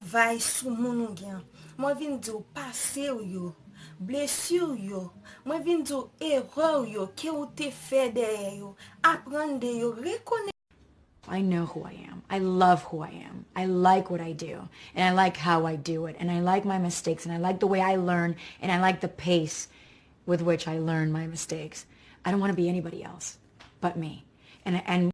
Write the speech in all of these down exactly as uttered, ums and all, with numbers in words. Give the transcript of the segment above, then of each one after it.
Travay sou moun ou gen an. Mwen vin di w pase w yo, blesi w yo. Mwen vin di w erè w yo ke ou te fè dèyè yo. Aprann de yo, rekonèt. I know who I am. I love who I am. I like what I do. And I like how I do it. And I like my mistakes. And I like the way I learn. And I like the pace with which I learn my mistakes. I don't want to be anybody else but me. And, and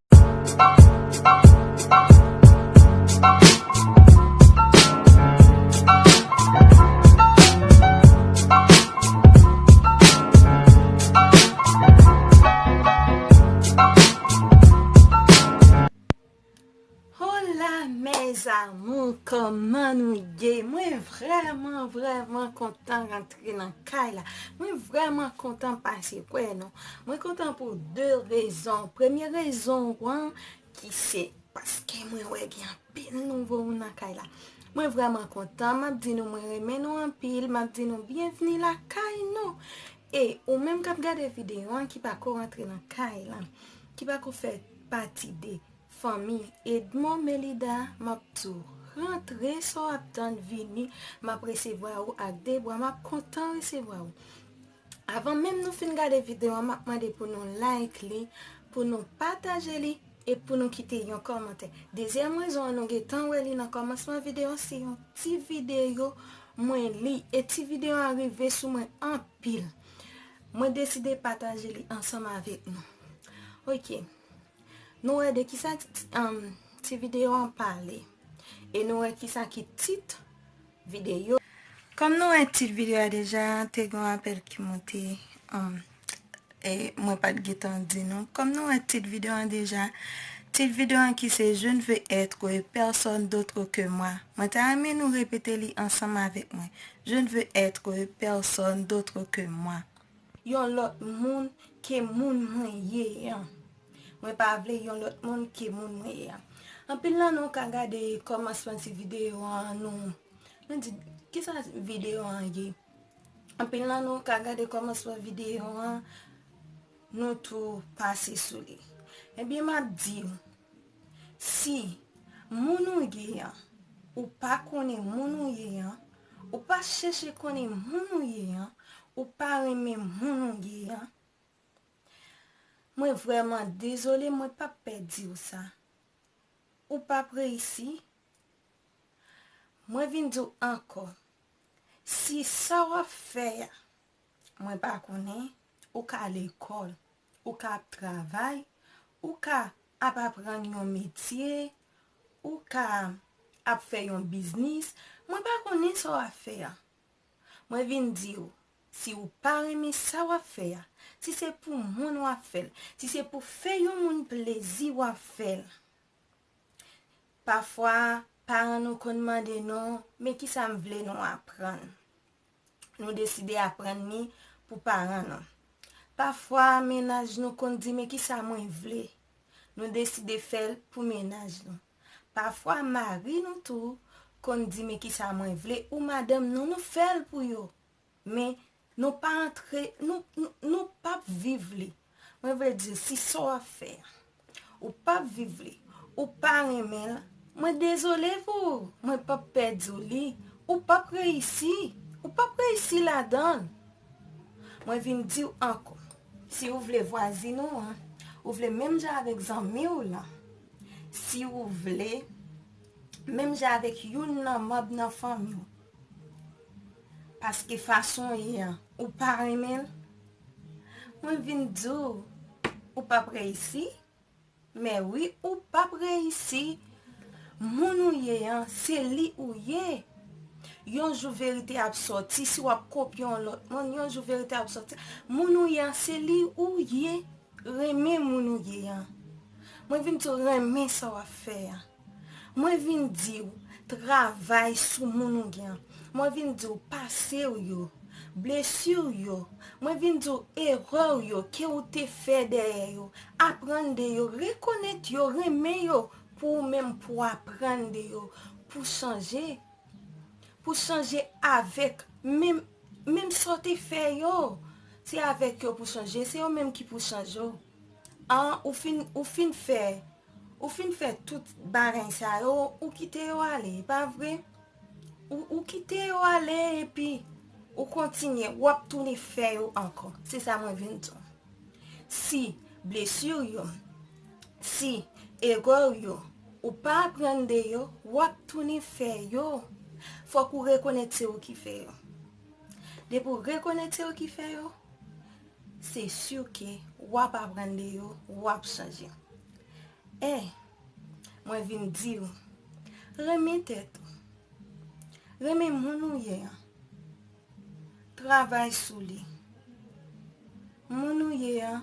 Hola mes amours, kòman nou ye? Mwen vrèman, vrèman kontan rantre nan kay la. Mwen vrèman kontan pase kwè nou. Mwen kontan pou de rezon. Premye rezon an, ki se paske mwen wè gen anpil nouvo moun nan kay la. Mwen vrèman kontan, m ap di nou mwen renmen nou anpil, m ap di nou byenvni lakay nou. E ou menm k ap gade videyo an ki pako rantre nan kay la, ki pako fè pati de fanmi Edmond Melida, m ap di w rantre sa w ap tann vini, m ap resevwa ou ak de bra, m ap kontan resevwa ou. Avan menm nou fin gade videyo an, m ap mande pou nou like li, pou nou pataje li, e pou nou kite yon kòmantè. Dezyèm rezon an, nou gentan wè li nan kòmansman videyo an, se yon ti videyo mwen li, e ti videyo an rive sou mwen anpil. Mwen deside pataje li ansanm avèk nou. Ok. Nou wè de kisa ti, um, ti videyo an pale. E nou wè kisa ki tit videyo. Kòm nou wè tit videyo a deja, te gen yon apèl ki monte, um, e mwen pa t gentan di nou. Kòm nou wè tit videyo an deja, tit videyo an ki se Je ne veux être personne d'autre que moi. Mwen ta renmen nou repete li ansanm avèk mwen. Je ne veux être personne d'autre que moi. Yon lòt moun ke moun mwen ye an. Mwen pa vle yon lòt moun ke moun mwen ye an. Anpil nan nou ka gade kòmansman ti videyo an, nou, nou di, kisa videyo an ye? Anpil nan nou ka gade kòmansman videyo an, nou tou pase sou li. Ebyen, m ap di w, si moun ou ye an, ou pa konnen moun ou ye an, ou pa chèche konnen moun ou ye an, ou pa renmen moun ou ye an, mwen vrèman dezole, mwen p ap pè di w sa. Ou p ap reyisi. Mwen vin di w ankò, si sa w ap fè a, mwen pa konnen, ou ka lekòl, ou ka ap travay, ou ka ap aprann yon metye, ou ka ap fè yon biznis, mwen pa konnen sa w ap fè a. Mwen vin di w, si w pa renmen sa w ap fè a, si se pou moun w ap fè l, si se pou fè yon moun plezi w ap fè l. Pafwa, paran nou konn mande nou, men kisa m vle nou aprann? Nou deside aprann li pou paran nou. Pafwa, mennaj nou konn di, men kisa mwen vle? Nou deside fè l pou mennaj nou. Pafwa, mari nou tou konn di, men kisa mwen vle? Ou madanm nou, nou fè l pou yo. Men nou pa antre, nou, nou, nou p ap viv li. Mwen vle di, si sa w ap fè a, ou p ap viv li, ou pa renmen l, mwen dezole pou ou. Mwen p ap pè di w li, ou p ap reyisi. Ou p ap reyisi ladan l. Mwen vin di w ankò, si w vle vwazin ou an, ou vle menm jan avèk zanmi w lan, si w vle menm jan avèk youn nan manm nan fanmi w, paske fason w ye an, ou pa renmen l, mwen vin di w, ou p ap reyisi. Men wi, ou p ap reyisi. Moun ou ye an, se li ou ye. Yon jou verite ap sòti, si w ap kopye yon lòt moun, yon jou verite ap sòti. Moun ou ye an, se li ou ye. Renmen moun ou ye an. Mwen vin di w renmen sa w ap fè a. Mwen vin di w, travay sou moun ou gen an. Mwen vin di w, pase w yo, blesi w yo. Mwen vin di w, erè w yo ke ou te fè dèyè yo. Aprann de yo, rekonèt yo, renmen yo, pou ou menm pou w aprann de yo, pou chanje. Pou chanje avèk menm, menm sa w te fè yo. Se avèk yo pou chanje, se yo menm ki pou chanje w. An, ou fin, ou fin fè, ou fin fè tout bagay sa yo, ou kite yo ale, e pa vre? Ou, ou kite yo ale epi ou kontinye, w ap tounen fè yo ankò. Se sa mwen vin di w. Si blesi yo, si erè yo, ou pa aprann de yo, w ap tounen fè yo. Fòk ou rekonèt se ou ki fè yo. Depi w rekonèt se ou ki fè yo, se si ke w ap aprann de yo, w ap chanje. E, mwen vin di w, renmen tèt ou. Renmen moun ou ye an. Travay sou li. Moun ou ye an,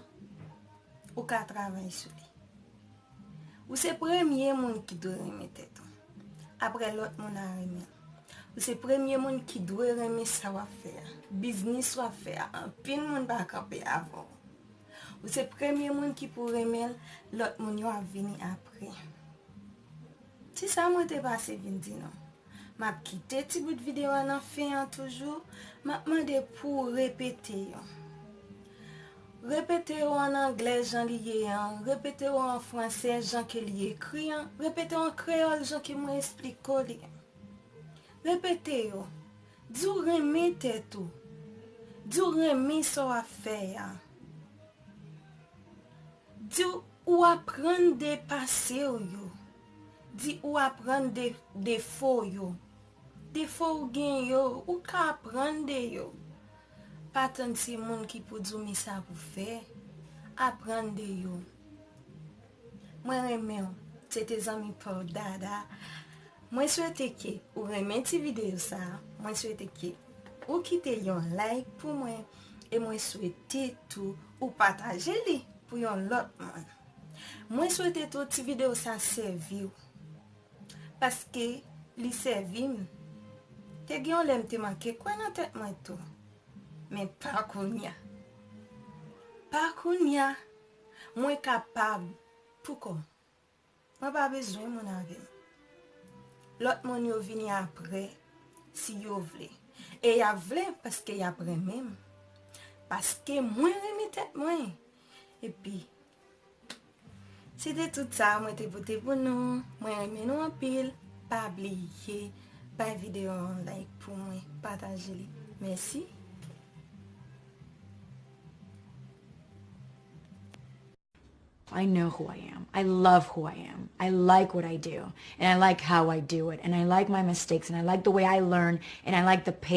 ou ka travay sou li. Ou se premye moun ki dwe renmen tèt ou. Apre lòt moun a renmen l. Ou se premye moun ki dwe renmen sa w ap fè a. Biznis w ap fè a, anpil moun pa kanpe avè w. Ou se premye moun ki pou renmen l, lòt moun yo ap vini apre. Se sa mwen te pase vin di nou. M ap kite ti bout videyo a nan fen an toujou. M ap mande pou w repete yo. Repete yo an anglè jan li ye an, repete yo an fransè jan ke li ekri an, repete yo an kreyòl jan ke mwen esplike w li an. Repete yo. Di w renmen tèt ou. Di w renmen sa w ap fè a. Di w ou aprann de pase w yo. Di ou aprann de defo yo. Defo ou gen yo, ou ka aprann de yo. Pa tann se moun ki pou di w men sa pou fè. Aprann de yo. Mwen renmen w. Se te zanmi pa w Dada. Mwen swete ke ou renmen ti videyo sa a. Mwen swete ke ou kite yon like pou mwen. E mwen swete tou ou pataje li pou yon lòt moun. Mwen swete tou ti videyo sa sèvi w. Paske li sèvi m. Te gen yon lè m te manke kwè nan tèt mwen tou. Men pa kounye a. Pa kounye a. Mwen kapab. Poukò? Mwen pa bezwen moun avè m. Lòt moun yo vini apre, si yo vle. E y ap vle paske y ap renmen m. Paske mwen renmen tèt mwen. Epi, se te tout sa mwen te pote pou nou. Mwen renmen nou anpil. Pa bliye bay videyo an like pou mwen, pataje li. Mèsi. I know who I am. I love who I am. I like what I do. And I like how I do it. And I like my mistakes. And I like the way I learn. And I like the pace.